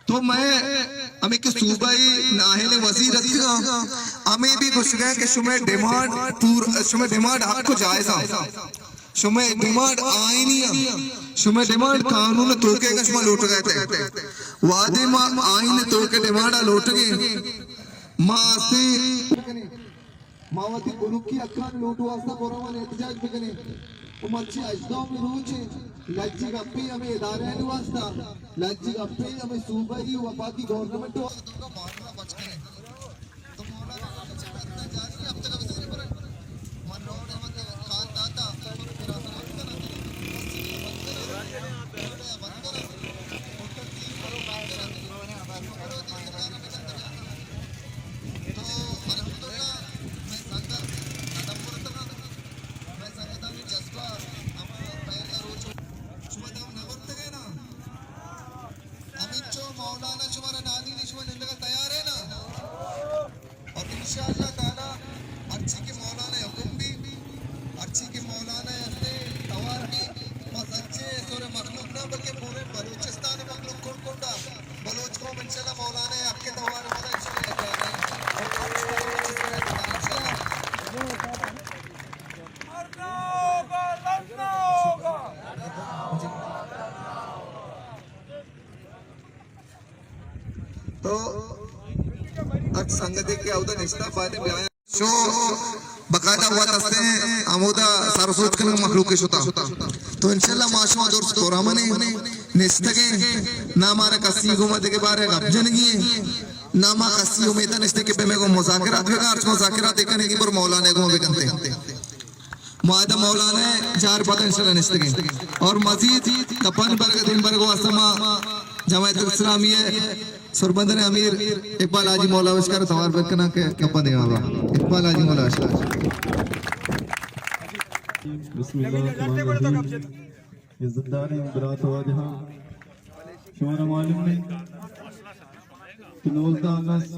تو مئے ہمے کہ صوبائی نااہل وزیر اتکگاں، ہمے بھی گوشگا کہ شمئے ڈیمانڈ پور، شمئے ڈیمانڈ حق و جائز آں۔ شمئے ڈیمانڈ آئینی آں۔ شمئے ڈیمانڈ قانون توکے کہ شما لوٹگا ات۔ وہدے ما آئین توکے ڈیمانڈ آ لوٹگیں، ما ہستیں ما وتی بنکی حقانی لوٹ واسطہ پرامن احتجاج بکنیں۔ و مرچی ہژدہمی روچ ایں، لجی گپے ہمے ادارہانی واسطہ، لجی گپے ہمے صوبائی و وفاقی گورنمنٹ واسطہ تو مولانا بچ کنیں۔ تو مولانا جاری ہفتہ کا بزیر پر من روڈ احمد کال داتا۔ تو الحمدللہ، مئے سنگت ندم برتگ انت، مئے سنگتانی جذبہ ہما پہلا روچ شما دم نہ برتگ ئے نا؟ ہمینچو مولانا شمارا نادینی، شما نندگ ءَ تیار ئے نا؟ اور انشاءاللہ تعالی ہرچی کہ مولانا حکم بی، ہرچی کہ مولانا ہستے توار بی، ما سچے سور مخلوق نہ بلکہ پورے بلوچستان مخلوق کنڈ کنڈا بلوچ قوم انشاءاللہ مولانا حق توار والا انشاءاللہ۔ تو اچ سنگتے کہ اودا نشتہ باید بیایا۔ شو باقاعدہ وت ہستیں، ہمودا سر سوچ کنگ مخلوق شتا۔ تو انشاءاللہ ما شما درست پرامن ایں، نشتگیں، نہ مارا کسی گوما دگہ بارے گپ جنگی ایں، نہ ما کسی امیتا نشتے کہ بہ مئے گوں مذاکرات بکن، ہرچ مذاکرات کنگی پر مولانا گوما بکنتے۔ معاہدہ مولانا جار پتہ انشاءاللہ نشتگیں۔ اور مزید گپانی برگ دیم برگ واسطہ ما جماعت اسلامی سربندن امیر اقبال حاجی مولا وشکر توار بکناں کہ گپاں دیما با۔ اقبال حاجی مولا وشکر۔ بسم اللہ الرحمن الرحیم۔ عزت داریں برات واجہاں، شمارا معلوم ہے کہ نوزدہ اگست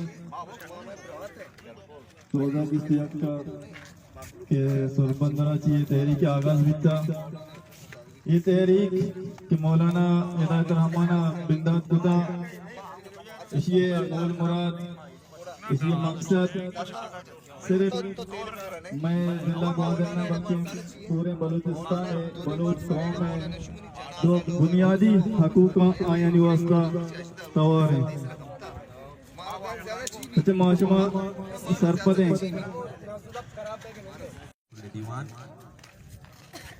دو ہزار بیست یک ءَ کہ سربندن ءَ چہ اے تحریک آغاز بیتا۔ اے تحریک کہ مولانا ہدایت الرحمان ءَ بندات کتا، اشی ءِ گول مراد، اشی ءِ مقصد صرف مئے ضلع گوادر نہ بلکہ پورے بلوچستان ءِ بلوچ قوم ءِ دو بنیادی حقوقاں آیانی واسطہ توار ایں۔ اچھا، ما شما سرپد ایں۔ دیوان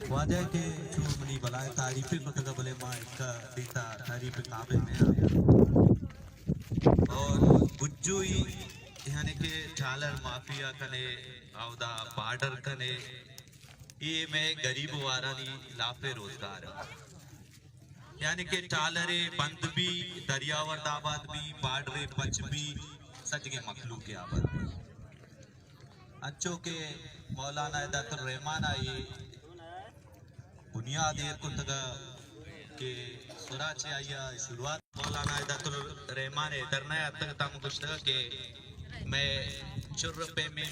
واجہ کہ چو منی بلائیں تعریفے کتگ، بلے ما ادا بیتا تعریف قابل نہ آں۔ اور بجوئی یعنی کہ ٹرالر مافیا کنے، اودا بارڈر کنے، اے مئے غریب وارانی لاپے روزگار ایں۔ یعنی کہ ٹالرے بند بی، دریاورد آباد بی، بارڈرے پچ بی، سجگیں مخلوقے آباد بی۔ انچو کہ مولانا ہدایت الرحمان ءَ اے بنیاد ایر کتگ کہ سرا چہ آئی ءَ شروعات۔ مولانا ہدایت الرحمان ءَ در نہ اتگ تاں گوشتگ کہ مئے چر پیمیں